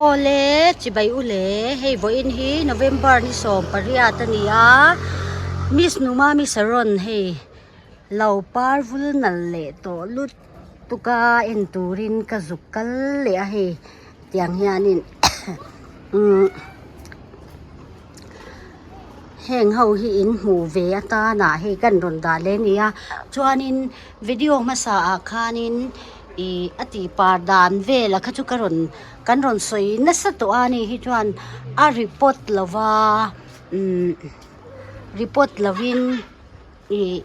Awle, chibai u le, hei vawiin hi November ni 18 a ni a, Miss Numami Saron hei lo par vul nal leh tawh lut tuk a en turin ka zuk kal leh a hei tiang hianin umm heng ho hi in hmuh ve atanah hei kan rawn dah leh a ni a, chuanin video hmasa ah khanin. Ih a tih par dan vel a kha chu ka rawn kan rawn sawi nasa tawh a ni hi chuan a report lo va umm report lovin ih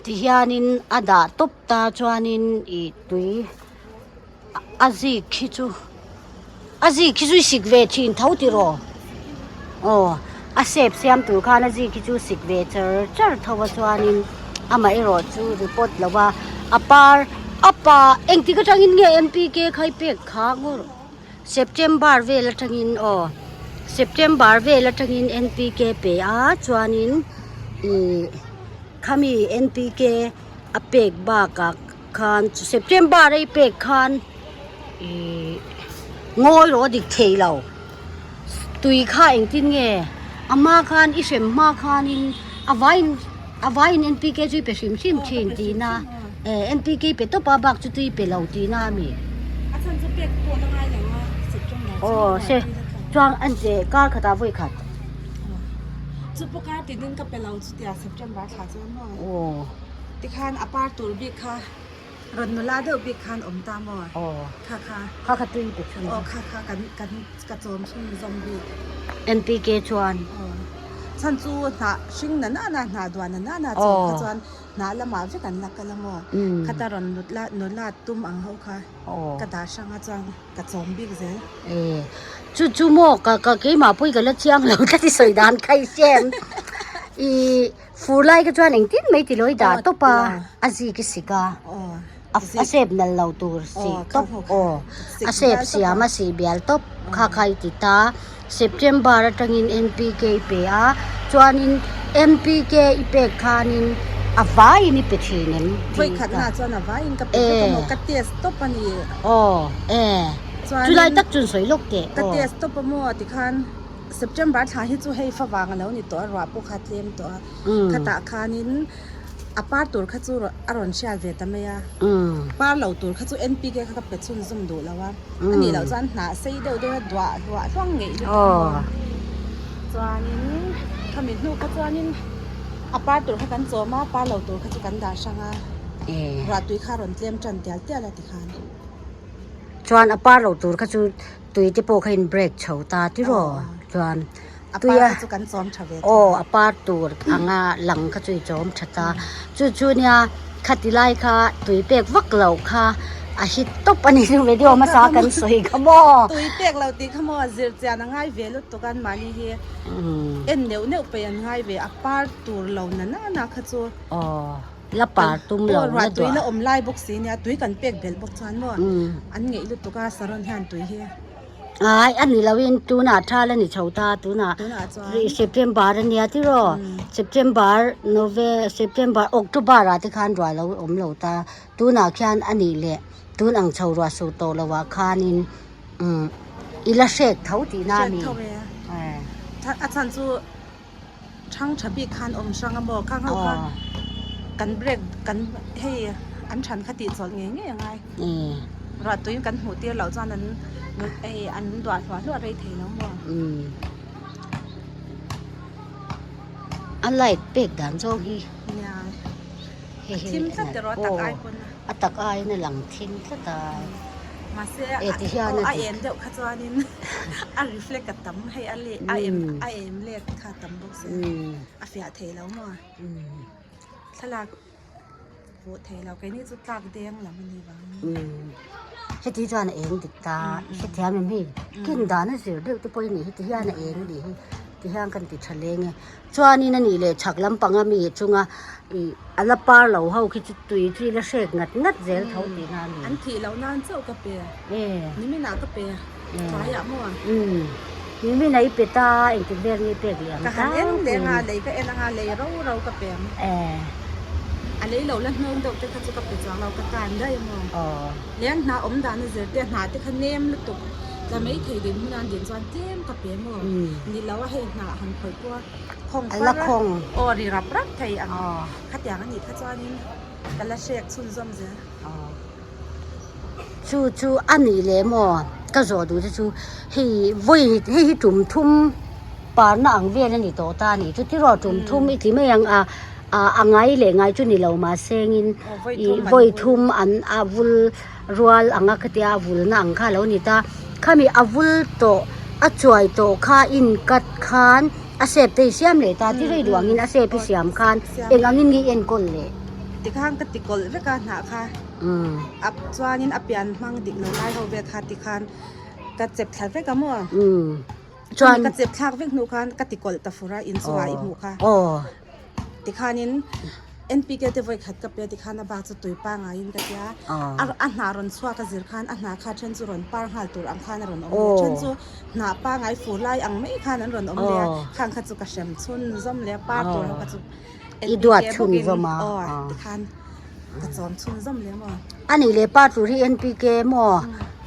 ti hianin a dah tawp ta chuanin ih tui a zik khi chu a zik khi chu i sik ve thin tho tiraw aw a sep siam tur khan a zik khi chu sik ve char char tho a chuanin amaherawh chu report lo a a par a pa engtik atangin nge M P K kha i pek kha ngawr September vel atangin aw September vel atangin N P K pe a chuanin ih khami N P K a pek bakah. Khan chu September a i pek khan ihh ngawi rawh a dik thei lo tui kha engtin nge a hma khan i hrem hma khanin a vaiin a vaiin N P K chu i pe hrim hrim thin tihna eh N P K i pe tawp a bak chu tui pe lo tihna a mi. Aw se chuan an che kar khatah vawi khat. Aw. Tikhan a par tur bik kha rawn nula deuh bik khan awm ta maw? Aw. Kha kha. Kha kha tui pe chhun. Aw kha kha kan kan ka chawm chhun zawm bik. NPK chuan. Aw. Chhan chu hnah hring na na na hnah duan na na na chawm kha chuan hnah lamah vek an la kal a maw? Khata rawn nutla nula tum ang ho kha ka dah hrang a chuan ka chawm bik zel. E. Chu chu maw ka ka keimah pawh i ka la chiang lo tlat i sawi dan kha i sem. I. Fur lai kha chuan engtin mai ti lo i dah tawp a, a zik i sik a, a sep nal lo tur sih tawp aw, a sep siam a sih bial tawp kha kha i ti ta, September atangin NPK i pe a, chuanin NPK i pek khanin a vaiin i pe thin em tih ka e, aw e, chulai tak chuan sawi lawk teh aw. September thla hi chu hei favang a lo ni tawh a, ruah pawh kha a tlem tawh a, khatah khanin a par tur kha chu a rawn hriat ve ta mai a, par lo tur kha chu NPK kha ka pe chhun zum duh lo a, a nih loh chuan hnah sei deuh deuh a duah hluah hluang ngeih lutuk a maw. Chuanin khami hnu kha chuanin a par tur kha kan chawm a, par lo tur kha chu kan dah hrang a, ruah tui kha a rawn tlem tan tial tial a tikhan. Chuan a par lo tur kha chu. Tui te pawh kha in break chho ta tiraw chuan tui a aw a par tur anga lang kha chu i chawm tha ta chu chu nia khati lai kha tui pek vak loh kha a hit tawp a ni chu video hmasa kan sawi kha maw. Tui pek lo tih kha maw zir chian a ngai ve lutuk a mahni hi en neuh neuh paih an ngai ve a par tur lo na na kha chu. Aw. La par tum lo na duah. Tui la awm lai bawk si nia, tui kan pek belh bawk chuan maw an ngeih lutuk a saron hian tui hi. Ai a ni loin tunah thal a ni chho ta tunah September a nia tiraw September Nove September October ah te khan ruah lo awm lo ta tunah khian a nih leh tun ang chho ruah sur tawh lo ah khanin i la hrek tho tihna a ni. Hrek tho e. A chhan chu. Thang tha bik khan awm hrang a maw khang ho kha kan break kan hei an than kha tih chawlh ngei ngei a ngai ruah tui kan hmuh tir loh chuan an hei an duah hluah hluah rei thei lo maw. A light pek dan zawng hi nia a thim tlat erawh a tak ai pawn a tak aiin a lang thim tlat a. Mahse a en deuh kha chuanin a reflect a tam hei a leh a em a em let kha a tam bawk sia a fiah thei lo maw thlalak pawh thei lo keini chu tlak deng lam a ni vang heti chuan a eng dik ta hrethiam em hei kin dan a zir deuh te pawh a ni heti hian a eng a nih hi ti hian kan ti tha leng e. Chuanin a nih leh chhak lampanga mi chunga ih a la par lo ho khi chu tui chu i la hrek ngat ngat zel tho tihna a ni. An thih loh nan chauh ka pe. E. Niminah ka pe tlaiah maw? Umm. Niminah i pe ta engtik vel nge i pek leh ang Ka han en leh anga lei ka en anga lei ro ro ka pe ang. E. A lei lo la hnawng deuh te kha chu ka pe chuang lo, ka kan daih a maw. Leh an hna awm dan a zir te, hna te kha nem lutuk tla mai thei din hmun a an din chuan tlem ka pe maw. Ni lo a hei hna han khawih pawh a khawng far a, aw ri rap rap thei ang. Khatiang a nih kha chuanin ka la hrek chhunzawm zel. Chu chu a nih leh maw ka zawh duh te chu hei vawi hei hi tum thum parna ang vel a ni tawh ta a nih chu tiraw tum thum i ti mai ang a ah a ngai leh ngai chu ni lo mahsengin ih vawi thum an a vul rual ang a khatia a vulna ang kha a lo ni ta khami a vul tawh a chuai tawh kha incut khan a sep te i siam leh ta tirei duh angin a sep i siam khan eng angin nge i enkawl leh. Tikhan ka ti kawlh vek a hnah kha a chuanin a pian hmang dik lo lai ho vel kha tikhan ka chep thla vek a maw chuan ka chep thlak vek hnu khan ka ti kawlh ta fur a inchungah i hmuh kha tikhanin N_p_k te vawi khat ka pe tikhan a bak chu tui pangaiin ka tia a hnah rawn chhuak a zir khan a hnah kha then chu rawn par nghal tur ang khan a rawn awm leh a then chu hnah pangai fur lai ang mai khan an rawn awm leh a khang kha chu ka hrem chhun zawm leh a par tur ho kha chu I duat chhunzawm a. Tikhan ka chawm chhunzawm leh maw? A nih leh pa tur hi NPK maw?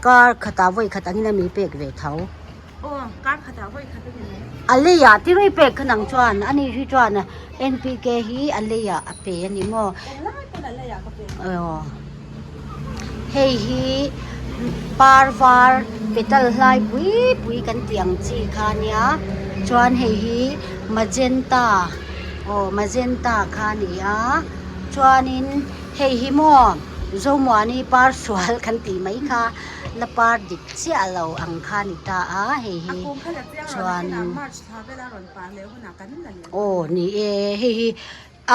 Kar khatah vawi khat angin a mi pek ve tho. Aw, kar khatah vawi khat a ni mai. A leiah ti rei pek kha nang chuan a ni hi chuan NPK hi a leiah a pe a ni maw? Englai pawn a leiah ka pe. Aw, hei hi par var petal hlai pui pui kan tih ang chi kha nia chuan hei hi magenta. Aw magenta kha a ni a chuanin hei hi maw Zomuani par sual kan tih mai kha la par dik chiah lo ang kha a ni ta a hei hi chuanin aw ni e hei hi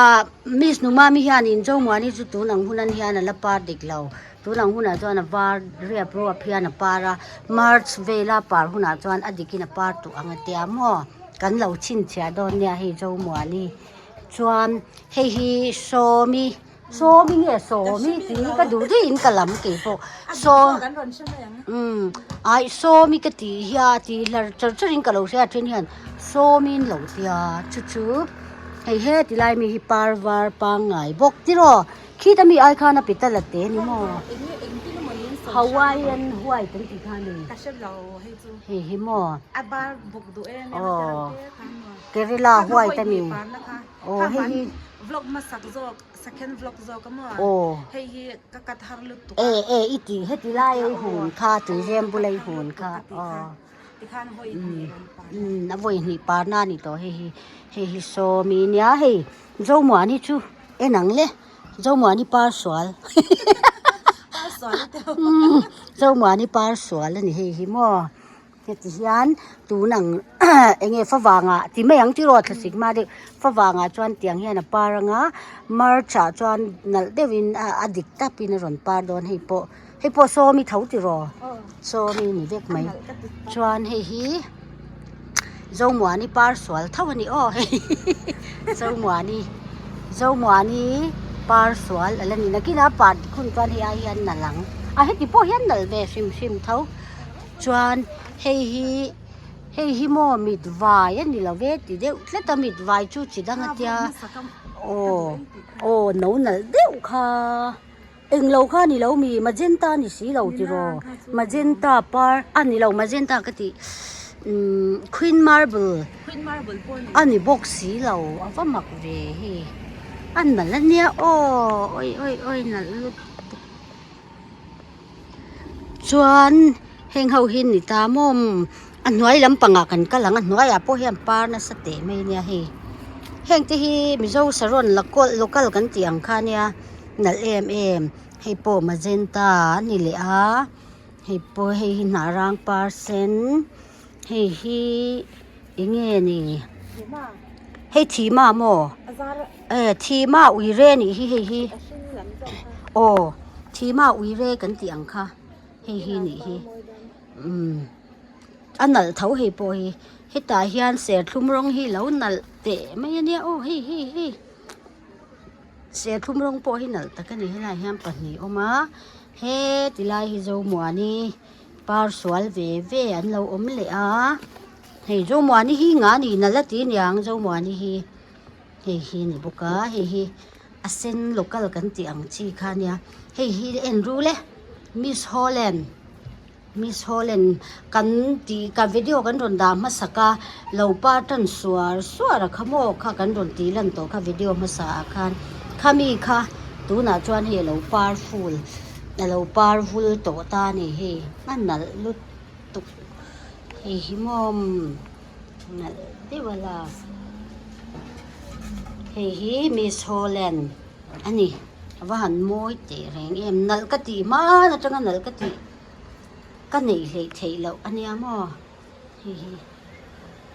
ah miss Numami hianin Zomuani chu tun ang hun an hian a la par dik lo tun ang hunah chuan a var riap ruap hian a par a march vela par hunah chuan a dikin a par tawh ang a tia maw. Kan lo chhinchhiah dawn nia hei Zomuani chuan hei hi Sawmi Sawmi nge Sawmi tih ka duh daih in ka lam kei pawh Saw umm ai Sawmi ka tih hian a tih hlar char char in ka lo hria then hian Sawmi in lo tia chu chu hei heti lai mi hi par var pangngai bawk tiraw khita mi ai khan a petal a te ni maw Hawaiian white an tih kha a ni hei hi maw. Aw Kerala white a ni aw hei hi aw e e i tih heti lai a i hun kha tuizem bula i hun kha aw umm a vawi hnih parna a ni tawh hei hi hei hi sawmi nia hei Zomuani chu en ang le Zomuani par sual Zomuani par sual a ni hei hi maw. Heti hian tun ang eng nge favangah ti mai ang tiraw thlasik hma deuh favangah chuan tiang hian a par anga march ah chuan nalh deuhin a dik tapin a rawn par dawn hei pawh hei pawh sawmi tho tiraw sawmi ni vek mai chuan hei hi Zomuani par sual tho a ni aw hei Zomuani Zomuani par sual a la ni nakinah par hun chuan hei ai hian nalh ang a heti pawh hian nalh ve hrim hrim tho. Chuan hei hi hei hi maw mit vai a ni lo ve ti deuh tlat a mit vai chu chi dang a tia aw aw no nalh deuh kha englo kha a ni lo mi magenta a ni si lo tiraw magenta par a ni lo magenta ka tih umm queen marble a ni bawk si lo a va mak ve hei a nalh a nia aw awi awi awi nalh lutuk. Chuan heng ho hi ni ta maw a hnuai lampangah kan kal ang a hnuaiah pawh hian par nasa teh mai ania hei heng te hi mizo saron lakawlh local kan tih ang kha ania nalh em em hei pawh magenta a ni leh a hei pawh hei hi hnah rang par sen hei hi eng nge ni hei thima maw. E thima uire nih hi hei hi aw thima uire kan tih ang kha hei hi nih hi umm a nalh tho hei pawh hi hetah hian serthlum rawng hi lo nalh teh mai ania aw hei hei hei serthlum rawng pawh hi nalh tak a ni helaiah hian pahnih a awm a heti lai hi Zomuani par sual ve ve an lo awm leh a hei Zomuani hi nga ni nalh a ti aniang Zomuani hi. Hei hi a ni bawk a hei hi A sen local kan tih ang chi kha ania hei hi en rul e Miss Holland Miss Holland kan tih ka video kan rawn dah hmasak a lo par tan suar suar a kha maw kha kan rawn tih lan tawh kha video hmasa ah khan khami kha tunah chuan hei alo par full alo par vul tawh ta a ni hei a nalh lutuk hei hi maw nalh deuh a la hei hi Miss Holland a ni a va han mawi teh reng em nalh ka tih hman atanga nalh ka tih ka neih hleih theih loh a nia maw hei hi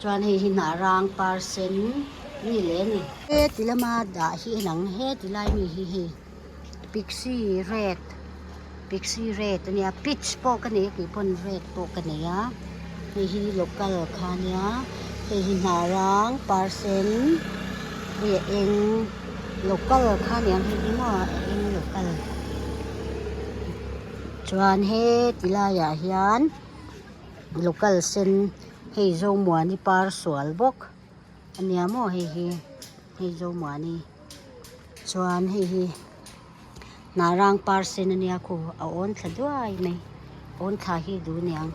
chuan hei hi hnah rang par sen a ni leh a ni. Heti lama dah hi a lang heti lai mi hi hei pixie red pixie red a nia peach pawh ka nei a keipawn red pawh ka nei a hei hi local kha a nia hei hi hnah rang par sen hei a eng local kha a niang hei hi maw a eng local chuan heti laiah hian local sen hei zomuani par sual bawk a nia maw hei hi hei zomuani chuan hei hi hnah rang par sen a nia khu a awn thla duai mai awn thla hi duh aniang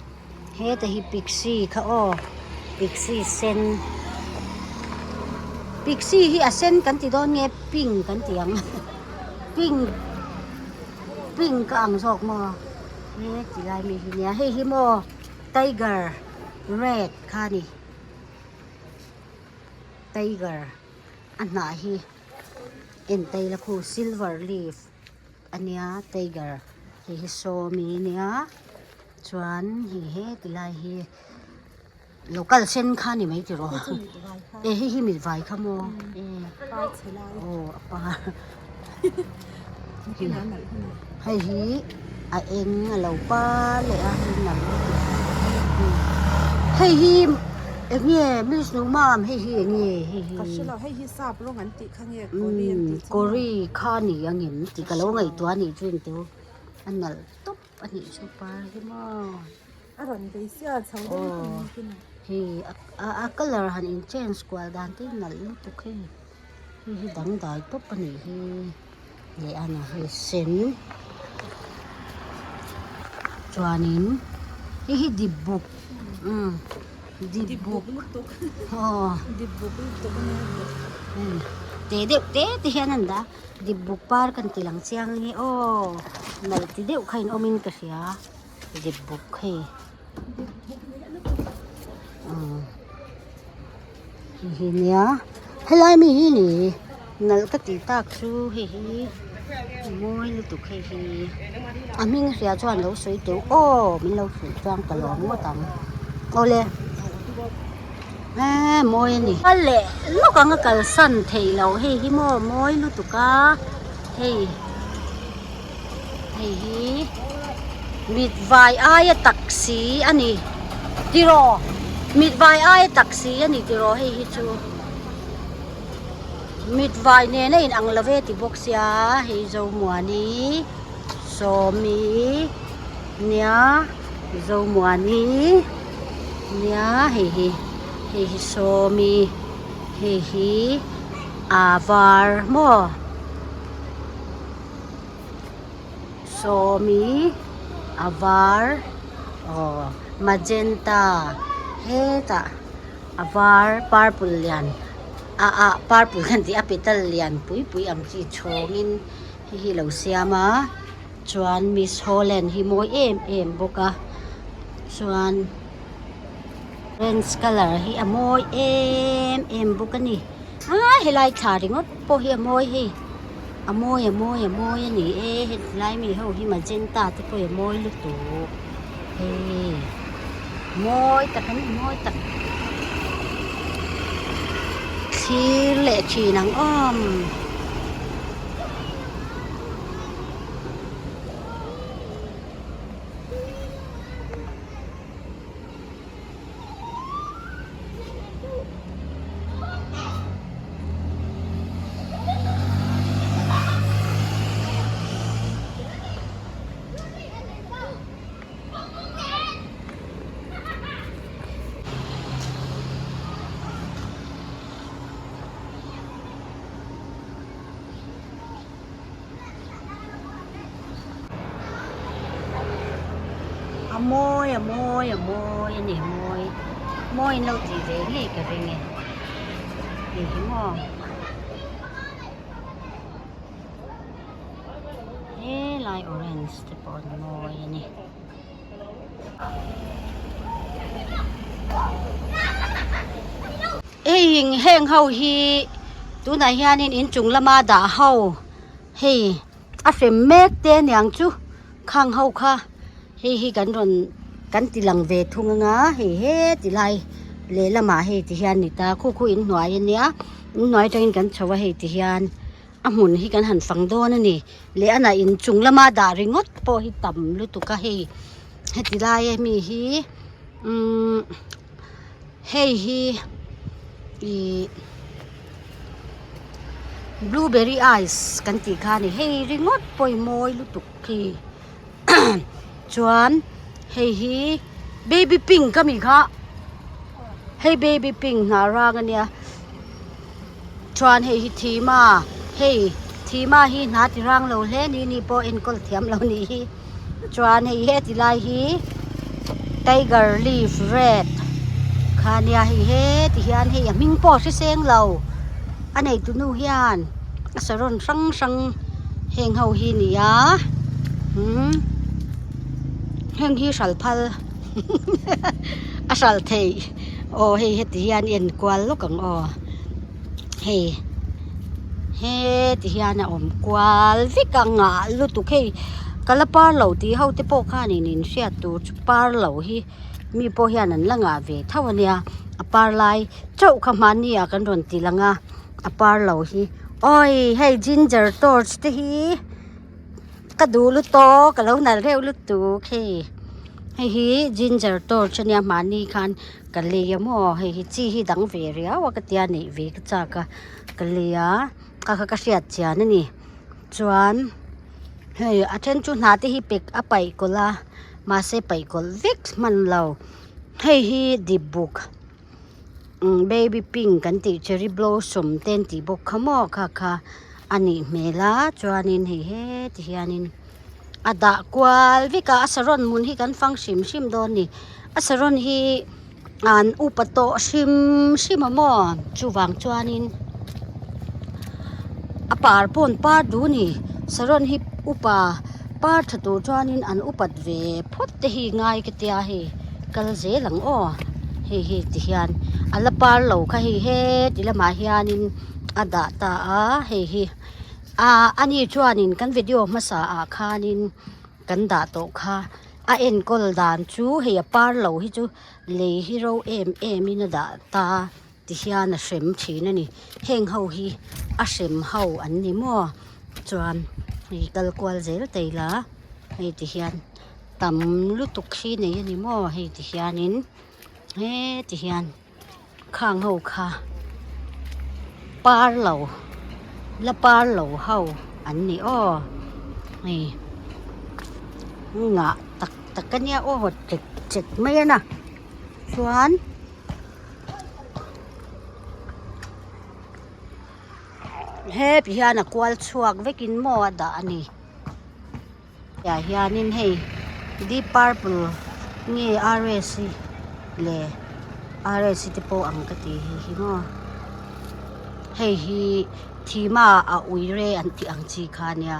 heta hi pixie kha aw pixie sen pixie hi a sen kan ti dawn nge pink kan ti ang pink pink a ang zawk maw he ti lai mi hi nia hei hi maw tiger red kha a ni tiger a hnah hi. Entei la khu silver leaf a nia tiger hei hi sawmi a nia chuan hei heti lai hi local sen kha a ni mai tiraw e hei hi mit vai kha maw e aw a par hei hi a eng a lo par leh a hei nalh lutuk hei hi eng nge miss Nungmam hei hi eng nge hei hi ka hrelo hei hi sap rawng an tih kha nge kawri an tih chu kawri kha a ni angem tih ka lo ngaihtuah a nih chu engte a nalh tawp a nih chu par hi maw a rawn bei sial chho deuh a ni hi hei a colour han in change kual dan te hi nalh lutuk hei. Hei hi dangdai tawp a nih hi leh a hei sen chuanin hei hi dip buk umm dip buk aw teh deuh te te hian an dah a dip buk par kan ti lang chiang ang e aw nalh ti deuh kha in awmin ka hria dip buk hei umm. Hei hi nia helai mi hi ni nalh ka tih tak chu hei hi mawi lutuk hei hi a hming hria chuan lo sawi teuh aw min lo hrilh chuan ka lawm ngawt ang awle eee mawi a ni a leh lawk ang a kalsan theih loh hei hi maw mawi lutuk a hei hei hi mit vai aia taxi a ni tiraw mit vai aia taxi a ni tiraw hei hi chu mit vai nen a in ang lo ve ti bawk sia hei Zomuani Sawmi nia Zomuani nia hei hi hei hi Sawmi hei hi a var maw. Sawmi a var aw magenta hetah a var purple lian ah ah purple kan tih a petal lian pui pui ang chi chhawngin hei hi lo siam a chuan miss holland hi mawi em em bawk a chuan orange colour hi a mawi em em bawk a ni a helai thla ringawt pawh hi a mawi hei. A mawi a mawi a mawi a ni e hetlai mi ho hi magenta te pawh hi a mawi lutuk hei mawi tak a ni mawi tak thlir leh thin ang awm. mawi a mawi a mawi a ni mawi mawi an lo tih ve ngei ka ring e hei hi maw helai orange te pawh an mawi a ni. Hei heng ho hi tunah hianin inchung lama dah ho hei a hrem mek te aniang chu khang ho kha hei hi kan rawn kan ti lang ve thung anga hei heti lai lehlamah hei ti hian ni ta khu khu inhnuai ania inhnuai atangin kan chho a hei ti hian. A hmun hi kan han fang dawn a ni. Leh a nah inchung lama dah ringawt pawh hi tam lutuk a hei heti lai a mi hi umm hei hi ihh blueberry ice kan tih kha a ni hei ringawt pawh hi mawi lutuk khi chuan hei hi baby pink a mi kha hei baby pink hnah rang a nia. Chuan hei hi thima hei thima hi hna ti rang lo hle ni ni pawh enkawl thiam lo nih hi chuan hei heti lai hi tiger leaf red kha nia hei heti hian hei a hming pawh a hre seng lo a neitu nu hian a saron hrang hrang heng ho hi ni a umm heng hi hral phal a hral theih. Aw hei heti hian i enkual lawk ang aw hei heti hian a awm kual vek a ngah lutuk hei ka la par lo tih ho te pawh khanin in hriat tur chu par lo hi mi pawh hian an la ngah ve tho a nia a par lai chauh kha hmanni ah kan rawn ti lang a a par lo hi awi hei ginger torch te hi. Ka duh lutuk ka lo nalh reuh lutuk hei hei hi ginger torch ania mahni khan ka lei a maw hei hi chi hi dang ve riau a ka tia neih ve ka chak a ka lei a kha kha ka hriat chian a ni chuan hei a then chu hna te hi pek a paih kawlh a mahse paih kawlh vek hman lo hei hi dip buk. Baby pink kan tih cherry blossom te an tih bawk kha maw kha kha a nih hmel a chuanin hei heti hianin a dah kual vek a a saron hmun hi kan fang hrim hrim dawn a ni a saron hi an upa tawh hrim hrim a maw chuvang chuanin a par pawh an par duh a ni saron hi upa par tha tur chuanin an upat ve phawt te hi ngai ka tia hei. Kal zel ang aw hei hi ti hian a la par lo kha hei heti lamah hianin a dah ta a hei hi ah ani chuanin kan video hmasa ah khanin kan dah tawh kha a enkawl dan chu hei a par lo hi chu lei hi ro em em in a dah ta ti hian a hrem thin a ni heng ho hi a hrem ho an ni maw chuan hei kal kual zel thei la hei ti hian. Tam lutuk hi nei a ni maw hei ti hianin heti hian khang ho kha par lo la par lo ho an ni aw hei ngah tak tak a nia aw chek chek mai a na chuan. Heti hian a kual chhuak vekin maw a dah a ni. Tah hianin hei deep purple nge rs hi le rs te pawh ang ka ti hei hi maw hei hi thima a uire an tih ang chi kha ania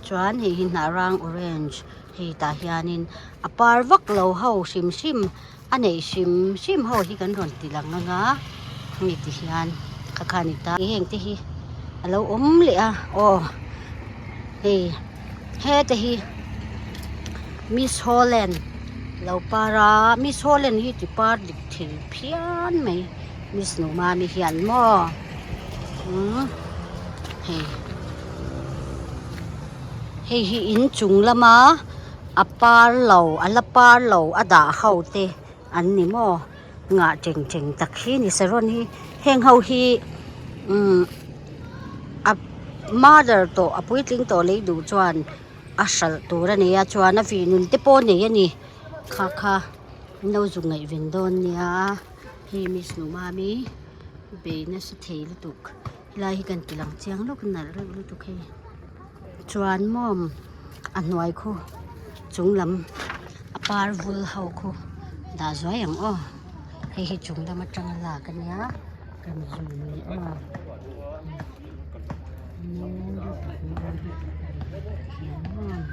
chuan hei hi hnah rang orange hei tah hianin a par vak lo ho hrim hrim a neih hrim hrim ho hi kan rawn ti lang anga hemi ti hian kha kha a ni ta heng te hi a lo awm leh a aw hei hete hi miss holland lo par a miss holland hi ti par dik thei phian mai miss numami hian maw umm hei hei hi inchung lama. A par lo a la par lo a dah ho te an ni maw ngah teng teng tak hi ni saron hi heng ho hi umm a mother tawh a puitling tawh lei duh chuan a hralh tur a nei a chuan a vih nun te pawh a nei a ni kha kha an lo zu ngaihven dawn nia hei miss numami bei nasa thei lutuk helai hi kan ti lang chiang lawk nalh reuh lutuk hei. Chuan maw a hnuai khu chung lam a Par vul ho khu dah zuai ang aw hei hi chung lam atanga lak a nia kan zoom leh aw mawi lutuk mawi lutuk a ni hian.